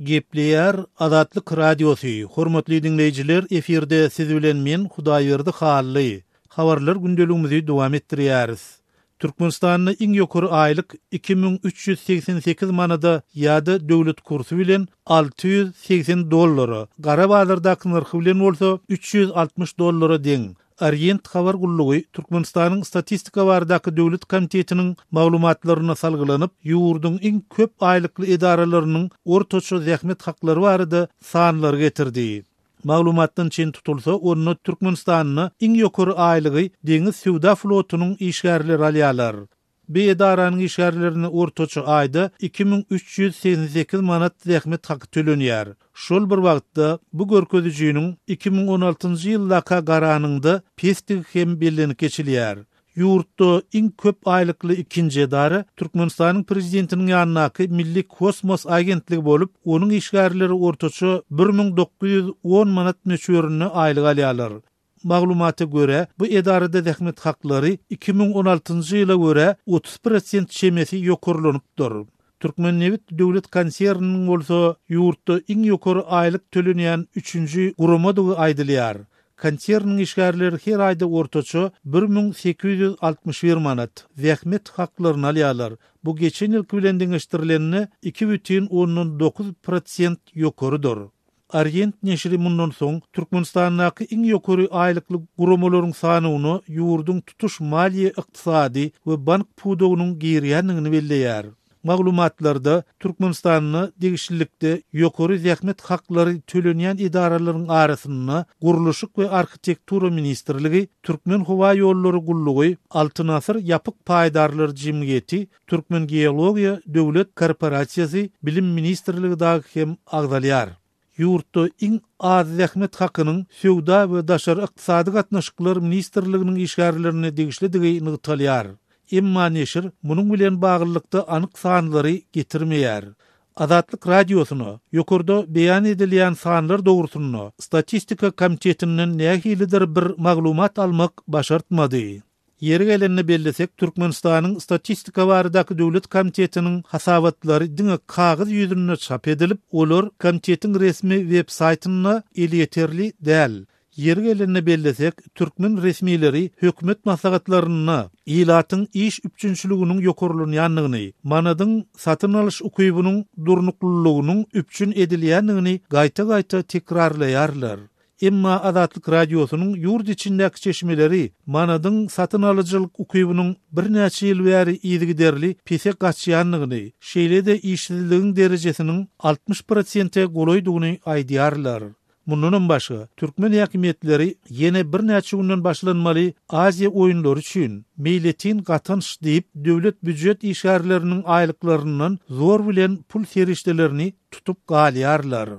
Gepleýär Azatlyk Radiosy, Hormatly diňleýjiler, efirde siz bilen men Hudaýberdi Hally. Habarlar gündeligimizi dowam etdirýäris. Türkmenistanda iň ýokary aýlyk 2388 manada ýa-da döwlet kursy bilen 680 dollara, gara bazardaky nyrhy bilen bolsa 360 dollara deň. Orient habar gullugy Türkmenistanyň Statistika baradaky döwlet komitetiniň maglumatlaryna salgylanyp, ýurduň iň köp aýlykly edaralarynyň ortaça zähmet haklary barada sanlary getirdi. Maglumatdan çen tutulsa, onda Türkmenistanda iň ýokary aýlygy deňiz söwda flotunyň işgärleri alýarlar. Bu edaranyň işgärlerine ortaça aýda 2388 manat zähmet haky tölenýär. Şol bir wagtda, bu görkezijiniň 2016-njy ýyldaka garanyňda pesdigi hem bellenip geçilýär. Ýurtda iň köp aýlykly ikinji edara Türkmenistanyň Prezidentiniň ýanyndaky Milli kosmos agentligi bolup, onuň işgärleri ortaça 1910 manat möçberinde aýlyk alýarlar. Maglumata görä, bu edarada zähmet haklary 2016-njy ýyla görä 30 prosent çemesi ýokarlanypdyr. Türkmennebit döwlet konserniniň bolsa ýurtda iň ýokary aýlyk tölenýän üçünji guramadygy aýdylýar. Konserniň işgärleri her aýda ortaça 1861 manat zähmet haklaryny alýarlar. Bu geçen ýylky bilen deňeşdirilende 2,9 prosent ýokarydyr. Orient neşiri mundan soň Türkmenistandaky iň ýokary aýlykly guramalaryň sanawyna ýurduň tutuş maliýe-ykdysady we bank pudagynyň girýändigini belleýär. Maglumatlarda Türkmenistanda degişlilikde ýokary zähmet haklary tölenýän edaralaryň arasynda Gurluşyk we arhitektura ministrligi, Türkmenhowaýollary gullugy, Altyn asyr ýapyk paýdarlar jemgyýeti, Türkmengeologiýa döwlet korporasiýasy, Bilim ministrligi dagy hem agzalýar. Ýurtda iň az zähmet hakynyň Söwda we daşary ykdysady gatnaşyklar ministrliginiň işgärlerine degişlidigi nygtalýar. Emma neşir munuň bilen baglylykda anyk sanlary getirmeýär. Azatlyk Radiosyna ýokarda beýan edilýän sanlar dogrusynda Statistika komitetinden nähilidir bir maglumat almak başartmady. Ýeri gelende bellesek, Türkmenistanyň Statistika baradaky döwlet komitetiniň hasabatlary diňe kagyz ýüzünde çap edilip, olar komitetiň resmi web saýtynda elýeterli däl. Ýeri gelende bellesek, türkmen resmileri hökümet maslahatlarynda ilatyň iş üpjünçiliginiň ýokarlanýandygyny, manadyň satyn alyş ukybynyň durnuklylygynyň üpjün edilýändigini gaýta-gaýta tekrarlaýarlar. Emma Azatlyk Radiosynyň ýurt içindäki çeşmeleri manadyň satyn alyjylyk ukybynyň birnäçe ýyl bäri yzygiderli pese gaçýandygyny, şeýle-de işsizligiň derejesiniň 60 prosente golaýdygyny aýdýarlar. Mundanam başga, türkmen häkimiýetleri ýene birnäçe günden başlanmaly Aziýa oýunlary üçin meýletin gatanç diýip, döwlet býujet işgärleriniň aýlyklaryndan zor bilen pul serişdelerini tutup galýarlar.